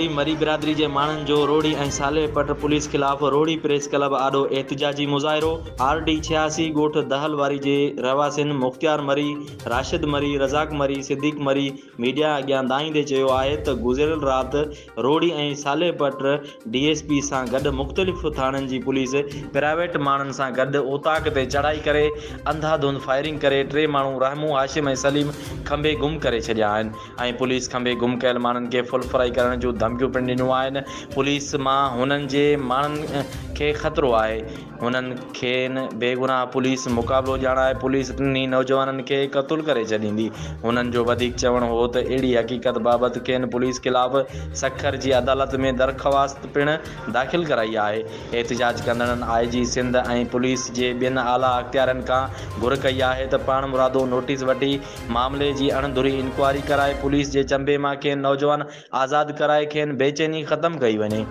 روهڙي، مري برادري جي ماڻهن جو روهڙي ۽ صالح پٽ پوليس خلاف روهڙي پريس ڪلب آڏو احتجاجي مظاهرو، آر ڊي 86 ڳوٺ دهل واري جي رهواسين مختيار مري، راشد مري، رزاق مري، صديق مري ميڊيا اڳيان دانهيندي چيو آهي ته گذريل رات Rohri ۽ Saleh Pat D S P سان گڏ مختلف ٿاڻن جي پوليس پرائيويٽ ماڻهن سان گڏ اوطاق تي چڙهائي ڪري انڌا ڌند فائرنگ ڪري ٽي ماڻهو رحمون، هاشم ۽ سليم کنڀي گم ڪري ڇڏيا آهن ۽ پوليس کنڀي گم ڪيل ماڻهن کي فل فرائي ڪرڻ جون ڌمڪيون پڻ ڏنيون آهن پوليس مان هنن جي ماڻهن کي خطرو آهي. هنن کين بيگناهه پوليس مقابلو ڄاڻائي پوليس ٽنهي نوجوانن کي قتل ڪري ڇڏيندي. هنن جو وڌيڪ چوڻ هو ته اهڙي حقيقت بابت کين پوليس خلاف سکر جي عدالت ۾ درخواست پڻ داخل ڪرائي آهي. احتجاج ڪندڙن آء جي سنڌ ۽ پوليس جي ٻين اعليٰ اختيارين کان گهر ڪئي آهي ته پاڻمرادو نوٽيس وٺي معاملي جي اڻ ڌري انڪوائري ڪرائي پوليس جي چنبي مان کين نوجوان آزاد ڪرائي کين بيچيني ختم ڪئي وڃي.